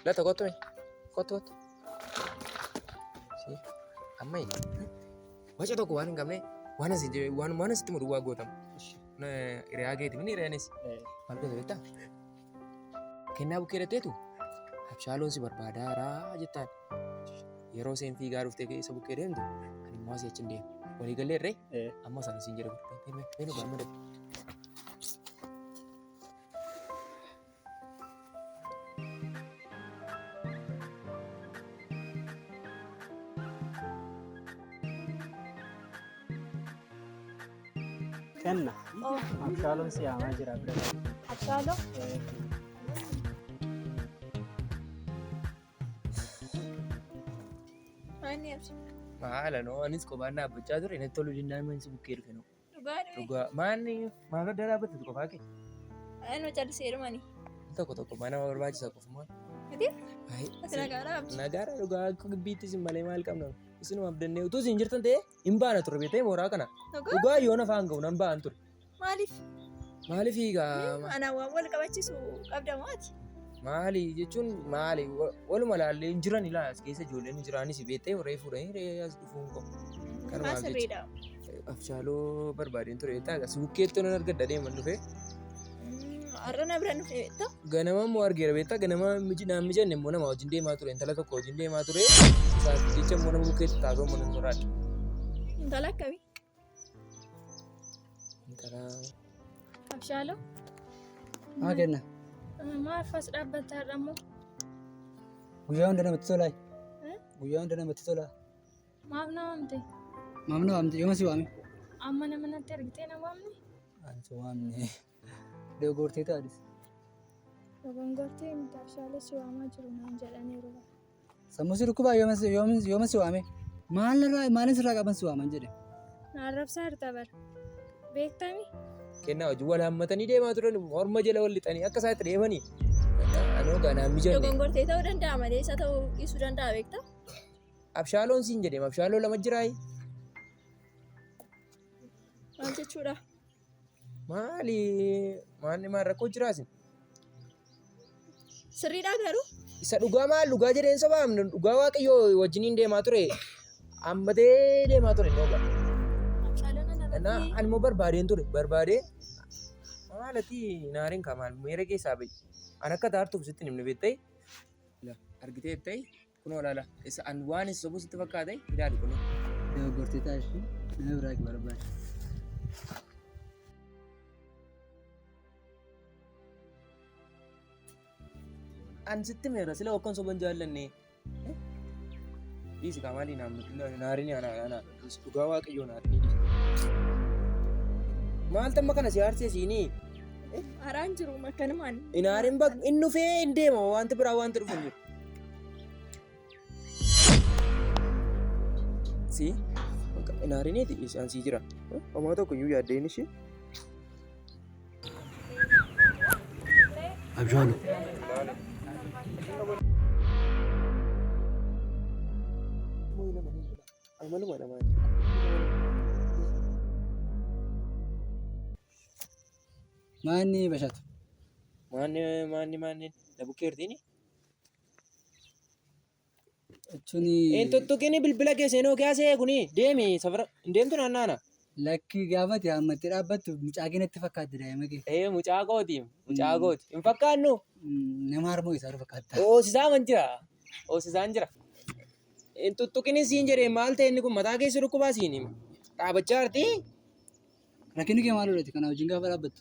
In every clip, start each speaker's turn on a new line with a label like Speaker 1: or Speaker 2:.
Speaker 1: Lata kottu mee. Kottu kottu. Si amma waca tokko waan hin qabne waan asi waan waan asitti mudu waa gootamu. Hiriyaa keeti mini hiriyaanis. Maal goota beektaa? Kennaa bukkee dhatteetu abshaaloon si barbaadaaraa jettaan. Yeroo isheen fiigaa dhuftee keessa bukkee deemtu ani immoo asii achi hin deemu. Walii gallee irree amma sana siin jedha. Mee nu gaama dafi.
Speaker 2: Kenna. Abshaaloon si yaamaa jira bira.
Speaker 3: Abshaaloo? Maanni absha?
Speaker 1: Maala noo anis kophaan dhaabbachaa ture natti tolu dinnaan mansi bukkee dhufe noo.
Speaker 3: Dhugaa dhufe.
Speaker 1: Dhugaa maanni maal adda dhaabbatte qofaa kee?
Speaker 3: Anoo calliseerumani.
Speaker 1: Tokko tokko mana nama barbaachisa qofumaan.
Speaker 3: Miti?
Speaker 1: Baay'ee.
Speaker 3: Ati nagaadhaa abdi?
Speaker 1: Nagaadha dhugaa akka gibbiitti isin malee maal qabna? Isinuma abdannee utuu isin jirtan ta'ee hin baana ture beektee mooraa kana.
Speaker 3: Dhugaa?
Speaker 1: Dhugaa yoon afaan ga'u nan ba'an ture.
Speaker 3: Maaliif?
Speaker 1: Maaliif egaa
Speaker 3: Anaa waan wal qabachiisu qabda moo ati?
Speaker 1: maali jechuun maali waluma laallee hin jiran ilaa as keessa ijoolleen hin jiraanis beektee horee fuudhanii re'ee as dhufuun koo.
Speaker 3: Maa
Speaker 1: Kanumaaf jecha.
Speaker 3: sirriidha.
Speaker 1: Abshaaloo barbaadeen ture beektaa as bukkeetti nan argadha deeman dhufee.
Speaker 3: Har'a na bira dhufte beektaa?
Speaker 1: Ganama immoo argeera beektaa ganama naan mijanne immoo nama wajjin deemaa ture intala tokko wajjin deemaa ture isaaf jecha immoo nama bukkeetti taasoo immoo nan soraadha.
Speaker 3: Intala akkamii?
Speaker 1: Intala
Speaker 4: Abshaaloo.
Speaker 2: Maa kenna.
Speaker 4: Maaf as dhaabbatta har'a immoo?
Speaker 2: Guyyaa hunda namatti tolaa.
Speaker 4: Eh?
Speaker 2: Guyyaa hunda namatti tolaa.
Speaker 4: Maaf na waamte?
Speaker 2: Maaf na waamte? Yooma si waame?
Speaker 4: Amma nama natti argitee na waamne?
Speaker 2: Ani si waamne. Dogoggortee taadis.
Speaker 4: Dogongortee miti Abshaaloo si waamaa jiru naan jedhaniiru.
Speaker 2: Sammuu si dhukkubaa yooma si yooma si waame? Maal narraa maalin sirraa qaban si waaman jedhe.
Speaker 4: Na arrabsaa jirta bara. Beektami?
Speaker 1: Kennaa wajjin wal haammatanii deemaa turan morma jala wal lixanii akka isaa itti deemanii. Anoo ganaa mijanne.
Speaker 3: Dogongortee ta'uu danda'a malee isa ta'uu dhiisuu danda'a beektaa?
Speaker 1: Abshaaloon siin jedheem abshaaloo lama jiraayi.
Speaker 3: Maal jechuudha?
Speaker 1: Maali maanni maal rakkoo jiraasin?
Speaker 3: Sirriidhaa garuu?
Speaker 1: Isa dhugaa maal dhugaa jedheen sobaamne dhugaa waaqayyoo wajjiniin deemaa ture ammatee deemaa ture inni ogaa.
Speaker 3: Abshaaloon ana
Speaker 1: Innaa
Speaker 3: irratti
Speaker 1: ani immoo barbaadeen ture barbaadee maalati naariin kaa maal meera keessaa ba'i. An akka taartuuf sitti hin himne beektee argitee ta'e Kunoo ilaala. Isa an waan isa sobu sitti fakkaate ilaali kunoo.
Speaker 2: Dogoggortee taashii nama biraa barbaade.
Speaker 1: An sitti meera sila wakkan soban jaallanne. Dhiisi kaa maalii naan naarini ana ana dhugaa waaqayyoo naarini dhiisi. Maal tamma kana si aarsee siinii?
Speaker 3: Haraan jiru akkanumaan.
Speaker 1: Hin aarin bak hin dhufee hin deema wanti biraa wanti dhufu hin jiru. Si hin aariniiti isaan sii jira. Homaa tokko iyyuu yaaddeen ishee.
Speaker 2: Abshaalu.
Speaker 1: Amaluma namaa.
Speaker 2: Maanni bashatu.
Speaker 1: Maanni maanni maanni na bukkeertiini.
Speaker 2: Jechuun
Speaker 1: Hin tuttuqini bilbila kee seenoo kaasee kuni deemi safara hin deemtu naannaana.
Speaker 2: Lakkii gaafate hammattee dhaabbattu mucaa kee natti fakkaatti daa'ima kee.
Speaker 1: Ee mucaa kooti mucaa kooti hin fakkaannu.
Speaker 2: Nama harmoo isaa fakkaata.
Speaker 1: Hoosisaan man jira hoosisaan jira. Hin tuttuqini siin jedhee maal ta'e inni kun mataa keessa dhukkubaa siin hima. Dhaabachaa jirti.
Speaker 2: Rakkinni kee maal godhati kana wajjin gaafa dhaabbattu?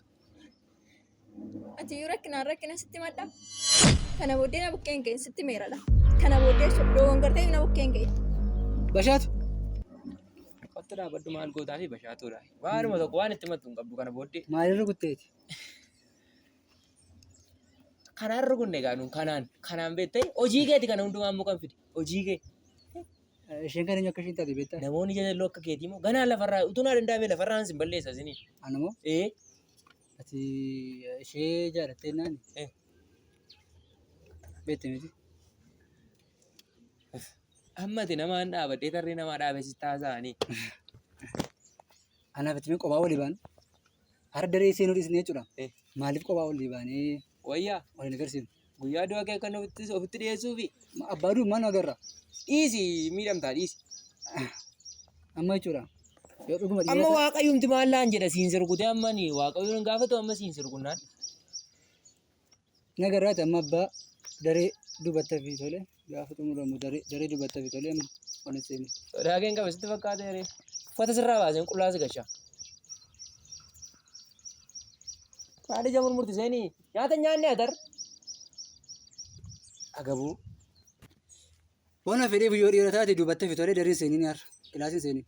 Speaker 3: Ati iyyuu rakkinaan rakkina sitti madda. Kana booddee na bukkeen ga'in sitti meeradha. Kana booddee dogongortee na bukkeen ga'in.
Speaker 2: Bashaatu.
Speaker 1: Qottu dhaabadhu maal gootaa fi bashaatuudha. Waanuma tokko waan itti himattu hin qabdu kana booddee.
Speaker 2: Maalirra kutteeti?
Speaker 1: Kanaan rukunne egaa nuun kanaan kanaan beektee hojii keeti kana hundumaa immoo kan fide hojii kee.
Speaker 2: Isheen kan eenyu akka isheen taate beektaa?
Speaker 1: Namoonni jajalloo akka keetii immoo ganaa lafarraa utuu naa danda'ame lafarraan sin balleessa isinii.
Speaker 2: Ana moo
Speaker 1: Ee
Speaker 2: ati ishee jaalattee naani?
Speaker 1: Eh.
Speaker 2: Beekte miti.
Speaker 1: Amma ati namaan dhaabadhee tarree namaa dhaabee si taasisanii.
Speaker 2: Anaaf ati mee qophaa walii baanu? Har'a daree seenuu dhiisnee jechuudha.
Speaker 1: Eh.
Speaker 2: Maaliif qophaa walii baanee
Speaker 1: Wayyaa
Speaker 2: wal hin agarsiifnu?
Speaker 1: guyyaa du'a kee kan ofitti dhiyeessuufi
Speaker 2: Abbaa du'u maal nu agarra?
Speaker 1: dhiisi miidhamtaa dhiisi.
Speaker 2: Amma jechuudha. Yoo dhuguma
Speaker 1: Amma
Speaker 2: dhiira
Speaker 1: waaqayyumti maallaan jedha siin sirkutee amma ni waaqayyoon gaafatu amma siin sirkunnaan.
Speaker 2: ni agarraati amma abbaa daree duubatti fi tole gaafa xumuramu daree daree duubatti fi tole amma ol hin seenu.
Speaker 1: Sodaa keen qaba sitti fakkaata yeree. Uffata sirraa baaseen qullaa si gasha. Maal ija murmurti seenii nyaata nyaanne atar. Agabuu.
Speaker 2: Bona fedhee yoo dhiira taate duubatti fi tole daree seenii ni har'a kilaasiin seenii.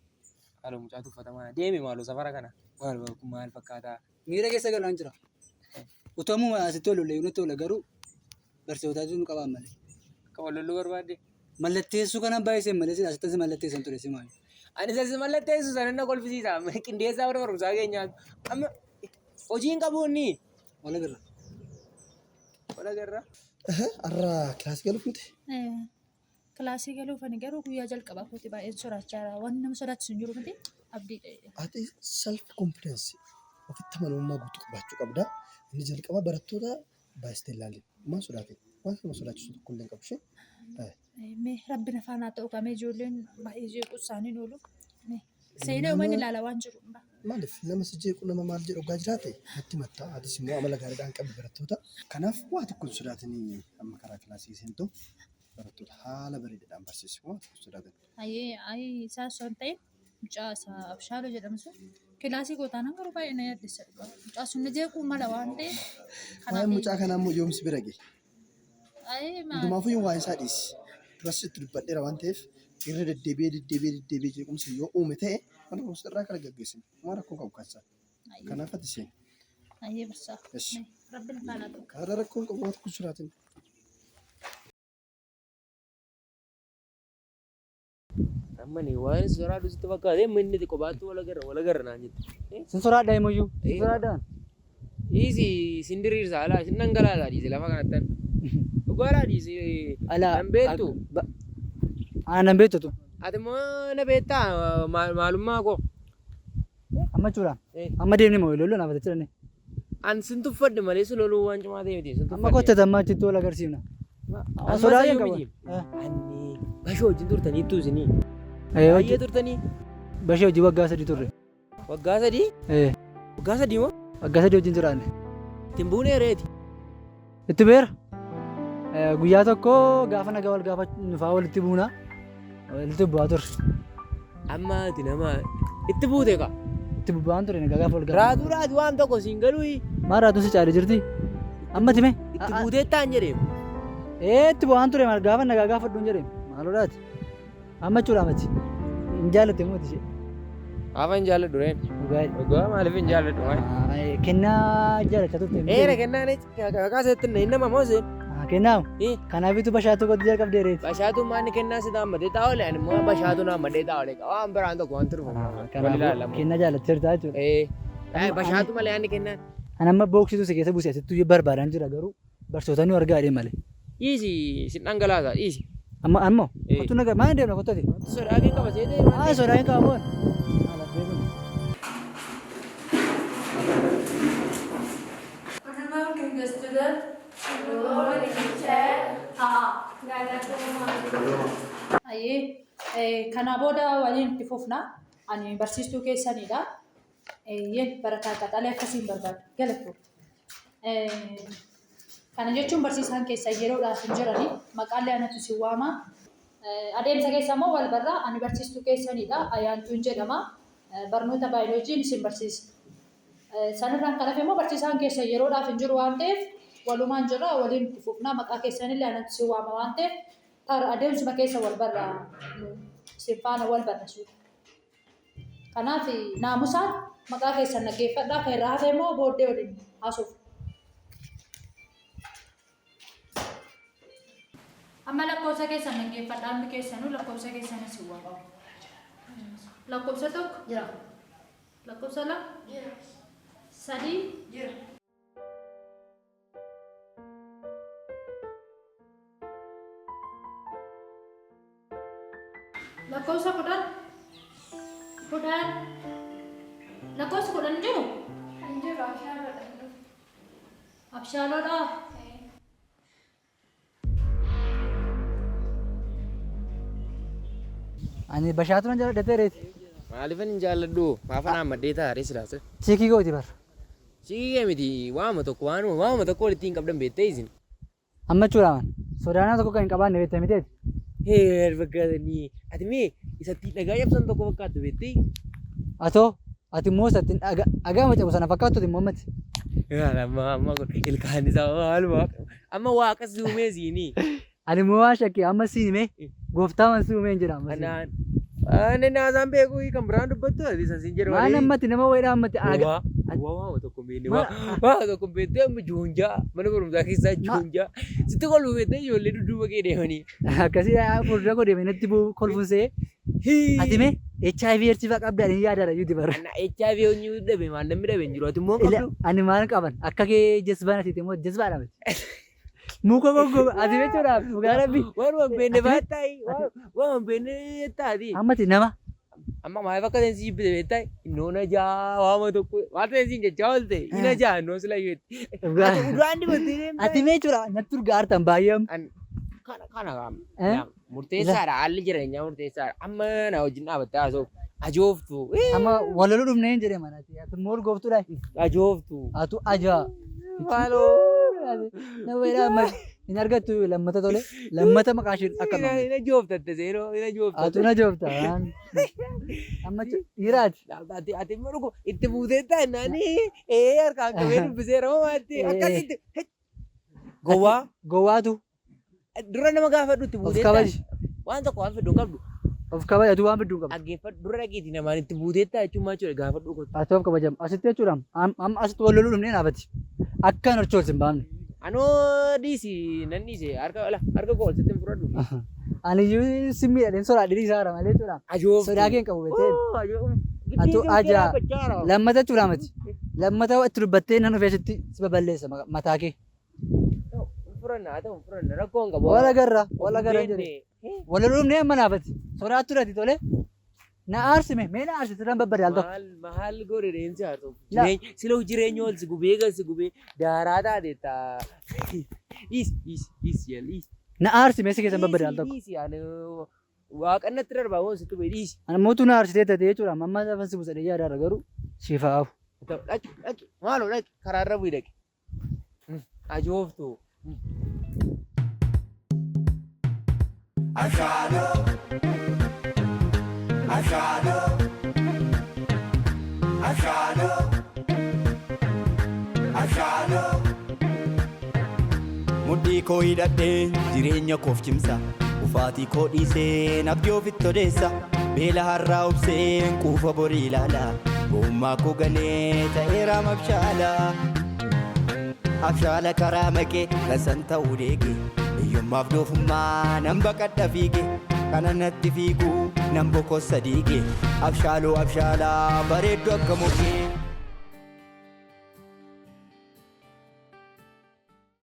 Speaker 1: Haaloo mucaatu uffata deemi maaloo safara kana maal maal fakkaataa.
Speaker 2: Miira keessa galaan jira. Utuu ammuma asitti ol lollee nutti ola garuu barsiisotaatu nu qabaan malee.
Speaker 1: Akka wal lolluu barbaadde.
Speaker 2: Mallatteessuu kana baay'iseen malee sila asitti mallatteessan ture simaayu.
Speaker 1: Ani isa mallatteessu sana na kolfisiisa. Qindeessaa bara barumsaa keenyaa. Amma hojiin qabu inni.
Speaker 2: Wal agarra.
Speaker 1: Wal agarra.
Speaker 5: Har'a kilaasii galuuf miti?
Speaker 6: Kilaasii galuuf ani garuu guyyaa jalqabaa kooti baay'een sodaachaa jira. Waan nama sodaachisu hin jiru miti abdiidha.
Speaker 5: Ati self confidence ofitti amanamummaa guutuu qabaachuu qabda. Inni jalqaba barattoota baay'istee ilaalin. Maal sodaatin? Waan nama sodaachisu tokko illee hin qabu ishee.
Speaker 6: Mee rabbi na faana haa ta'u qabee ijoolleen baay'ee jeequu isaanii oolu. Seenaa uumaan ilaala waan jiru.
Speaker 5: Maaliif nama si jeequ nama maal jedhu hoggaa jiraate natti himatta. Atis immoo amala gaariidhaan qabdi barattoota. Kanaaf waa tokko hin sodaatinii amma karaa kilaasii seentu barattoota haala bareedaadhaan barsiisi. Waa tokko hin sodaatin.
Speaker 6: Ayyee ayyee isaa osoo hin ta'in mucaa isaa Abshaaloo jedhamu sun kilaasii gootaanaan garuu baay'ee na yaaddessa dhugaa. Mucaa sun na jeequu mala waan ta'eef.
Speaker 5: Waa'een mucaa kanaa immoo yoomsi bira gahe.
Speaker 6: Ayyee maal
Speaker 5: Hundumaafuu waa'ee isaa dhiisi. Duras itti dubbadheera waan ta'eef irra deddeebi'ee deddeebi'ee deddeebi'ee jeequmsa yoo uume ta'e mana barumsa irraa kana gaggeessina. Waan rakkoo qabu kaasa. Kanaaf ati seeni.
Speaker 6: Ayyee barsaa.
Speaker 5: Eshi.
Speaker 6: Rabbi na faana haa ta'u.
Speaker 5: Karaa rakkoo hin qabu waan tokko hin sodaatin.
Speaker 1: Amma ni waan sodaadhu sitti fakkaate amma inni kophaatti wal agarra wal agarra naan jette.
Speaker 2: Sin sodaadhaa himayyuu. Sin sodaadhaan.
Speaker 1: Dhiisi sin diriirsa alaa sin dhangalaasaa dhiisi lafa kanattan. Dhugaadhaa dhiisi.
Speaker 2: Alaa.
Speaker 1: Nan beektu.
Speaker 2: Ana nan beektu tu.
Speaker 1: Ati immoo na beektaa maalummaa koo.
Speaker 2: Amma jechuudha.
Speaker 1: Eh.
Speaker 2: Amma deemnee moo loluu naaf jedhani.
Speaker 1: An sin tuffadhe malee si loluu waan cimaa ta'e miti. Sin
Speaker 2: Amma
Speaker 1: tuffadhe.
Speaker 2: kottata amma achitti wal agarsiifna.
Speaker 1: Amma
Speaker 2: Sodaa
Speaker 1: sayyuu
Speaker 2: hin qabu.
Speaker 1: miti. Anni bashoo wajjin turtaniittu isinii.
Speaker 2: Eh,
Speaker 1: Baay'ee turtanii.
Speaker 2: Bashee hojii waggaa 3 turre.
Speaker 1: Waggaa 3?
Speaker 2: Eh,
Speaker 1: Waggaa 3 moo?
Speaker 2: Waggaa 3 wajjin jiraanne.
Speaker 1: Ittiin buunee reeti.
Speaker 2: Itti beera. Guyyaa tokko gaafa nagaa wal gaafa nufaa walitti buuna. Walitti bu'aa turre.
Speaker 1: Amma ati nama itti buute kaa.
Speaker 2: Itti bu'aan ture nagaa gaafa wal gaafa.
Speaker 1: Raatuu raatu waan tokko siin galuu
Speaker 2: Maal raatuun si caalee jirti? Amma time.
Speaker 1: Itti buutee taan jedheem.
Speaker 2: Ee itti bu'aan ture maal gaafa nagaa gaafadhuun jedheem. Maaloodhaati. Amma jechuudha amati. Hin jaallatte moo ishee?
Speaker 1: Gaafa hin jaalladhu reen.
Speaker 2: Dhugaa.
Speaker 1: Dhugaa maaliif hin jaalladhu maal?
Speaker 2: Kennaa jaallachaa turte.
Speaker 1: Eera kennaan kakaasetti hin nama moo seen?
Speaker 2: Kennaa.
Speaker 1: Eh.
Speaker 2: Kanaafitu bashaatu qotti jalqabdee reeti.
Speaker 1: Bashaatuun maanni kennaa si taammatee taa'ole ani immoo bashaatu naammadee taa'ole waan biraan tokko waan turuuf.
Speaker 2: Kanaafuu kennaa jaallatteerta jechuudha.
Speaker 1: Ee bashaatu malee ani kennaan.
Speaker 2: Ani amma booksitu si keessa buusee asittuu barbaadaan jira garuu barsiisota nu argaa deem malee.
Speaker 1: Dhiisi sin dhangalaasa dhiisi.
Speaker 2: Amma ammoo
Speaker 1: Eh.
Speaker 2: kottu nagaa maal deemna kottati?
Speaker 1: Sodaa kee qaba seetee.
Speaker 2: Haa sodaa hin qabu.
Speaker 6: Good morning, student.
Speaker 3: Good morning, teacher.
Speaker 6: Ayyee kana booda waliin itti fufna. Ani barsiistuu keessanidha. Eeyyee barataa qaxalee akkasiin barbaadu. Galatoomna. Kana jechuun barsiisaan keessan yeroodhaaf hin jirani. Maqaallee anatu si waama. Adeemsa keessa immoo wal barraa ani barsiistuu keessanidha. Ayyaantuun jedhama. Barnoota baayoloojiin isin barsiisa. Sanirraan kan hafe immoo barsiisaan keessan yeroodhaaf hin jiru waan ta'eef walumaan jirra waliin itti fufna. Maqaa keessanillee anatu si waama waan ta'eef adeemsuma keessa wal barraa isin faana wal barra suuta. Kanaaf naamusaan maqaa keessan dhaggeeffadhaa. Kan irraa hafe immoo booddee waliin haasofna. Amma lakkoofsa keessan dhaggeeffadhaa hundi keessanuu lakkoofsa keessan isin waamamu. Lakkoofsa 1.
Speaker 7: Jira.
Speaker 6: Lakkoofsa 2.
Speaker 7: Jira.
Speaker 6: 3.
Speaker 7: Jira.
Speaker 6: Lakkoofsa 10. 10. Lakkoofsi 10 hin jiru?
Speaker 4: Hin jiru abshaaloodha.
Speaker 6: Abshaaloodhaa?
Speaker 2: Ani bashaatu nan jaalladha ta'eeti.
Speaker 1: Maaliifan hin jaalladhu? Maafan haammadhee taa'ee silaase?
Speaker 2: Chiikii kooti bar.
Speaker 1: Chiikii kee miti waama tokko waanuma waama tokko walitti hin qabdan beektee isin.
Speaker 2: Amma jechuudha man. Sodaanaa tokko kan hin qabaanne beekte miteeti.
Speaker 1: Hee fakkaatanii ati mee isatti dhagaa cabsan tokko fakkaattu beektee?
Speaker 2: Atoo ati immoo isatti dhagaa macabu sana fakkaattu immoo ammati.
Speaker 1: Amma amma kun ilkaan isaa maaluma amma waaqa si uumee siinii.
Speaker 2: Ani immoo waan shakkee amma siin himee gooftaa man si uumee hin jedha amma siin.
Speaker 1: Anaan ani naasaan beeku kan biraan dubbattu ati san siin jedhu
Speaker 2: Waan
Speaker 1: malee.
Speaker 2: ammatti nama wayiidha ammatti aga.
Speaker 1: Waa waa waama tokko hin beekne waa waama tokko hin beekne amma joonjaa mana barumsaa keessaa joonjaa sitti kolfu beektee ijoollee dudduuba kee deemanii.
Speaker 2: Akkasii fuuldura koo deemee natti bu'u kolfuun se'ee. Ati mee HIV AIDS fa'aa qabda ani yaadaadha yuuti bara.
Speaker 1: Ana HIV eenyu dhabe maal namni dhabe hin jiru ati immoo hin
Speaker 2: Ila
Speaker 1: qabdu.
Speaker 2: ani maal qaban akka kee jazbaan ati immoo jazbaadha miti. Muka goggoga ati jechuudhaaf dhugaa rabbi.
Speaker 1: Waanuma hin beekne baattaayi waanuma hin beekne taati.
Speaker 2: Ammati nama
Speaker 1: Amma maaliif akka ta'e si jibbite beektaa innoo na jaa waama tokko waan ta'e siin jechaa oolte ina jaa innoo sila jetti.
Speaker 2: Dhugaa.
Speaker 1: Ati udaan dibattee deemtaa.
Speaker 2: Ati mee jechuudha natti urgaa artan baay'ee amma.
Speaker 1: An kana kana
Speaker 2: Eh?
Speaker 1: murteessaadha haalli jireenyaa murteessaadha amma na wajjin dhaabattee haasa'u ajooftu
Speaker 2: Amma wal loluu dhufnee hin jedhe mana ati ati immoo urgooftuudha.
Speaker 1: ajooftu.
Speaker 2: Atu ajaa.
Speaker 1: Maaloo.
Speaker 2: Nama jedhaa amma hin argattu lammata tole lammata maqaa ishee akka
Speaker 1: Ina
Speaker 2: hin
Speaker 1: ina jooftatte seenoo ina jooftatte.
Speaker 2: Atu na joofta. Amma dhiiraati.
Speaker 1: Ati ati immoo dhugu itti buutee taa'innaani ee harkaan qabee dubbiseera moo maatti akkasitti gowwaa
Speaker 2: Gowwaatu
Speaker 1: dura nama gaafadhu itti
Speaker 2: of
Speaker 1: buutee
Speaker 2: kabaji.
Speaker 1: waan tokko waan fedhu hin qabdu
Speaker 2: Of kabaji atu waan fiddu hin qabdu.
Speaker 1: dhaggeeffadhu dura dhageeti namaan itti buutee ta'a jechuun maal jechuudha gaafadhu kottu.
Speaker 2: Ati of kabajam. Asitti jechuudha amma asitti wal loluu dhufnee naafati. Akka hin horchoolsi hin baafne.
Speaker 1: Anoo dhiisi nan dhiise harka ala harka koo sitti hin fudhadhu.
Speaker 2: Ani iyyuu si miidhadheen sodaadhe dhiisaa jira malee jechuudha.
Speaker 1: Ajooftu.
Speaker 2: Sodaa kee hin qabu beektee.
Speaker 1: Atu
Speaker 2: Atu ajaa. Lammata jechuudha miti. Lammata itti dubbattee nan dhufee sitti si baballeessa mataa kee.
Speaker 1: Furanna haa ta'u furanna rakkoo hin qabu.
Speaker 2: Wal agarra wal agarra jedhe. Wal loluu amma naafati. Sodaattu irratti tole. Na aarsime mee na aarsi sirraan babbade al tokko.
Speaker 1: Maal maal godhe deemsi haa ta'u.
Speaker 2: La.
Speaker 1: Jireenya sila jireenya ol si gubee gal si gubee daaraa taate taa. Dhiisi dhiisi dhiisi yal dhiisi.
Speaker 2: Na aarsime si keessan babbade al tokko.
Speaker 1: Dhiisi ani waaqa natti darbaa waan sitti bu'e dhiisi.
Speaker 2: Ani mootu na aarsitee ta'e jechuudha. Amma lafan si buusadhee yaadaara garuu siif haa hafu.
Speaker 1: Dhaqi dhaqi maaloo dhaqi karaarra bu'i dhaqi. Ajooftu.
Speaker 8: Ashaadoo Ashaadoo Ashaadoo Ashaadoo Mudhii koo hidhadhee jireenya koof cimsa Kufaatii koo dhiiseen abdii ofitti odeessa Beela har'aa obseen quufa borii ilaala Gowwummaa koo ganee ta'eeraam abshaala Abshaala karaa maqee tasan ta'uu deege Hiyyummaaf doofummaa nan baqadha fiige Kana natti fiigu nan bokossa diige Abshaaloo abshaalaa bareeddu akka mokee.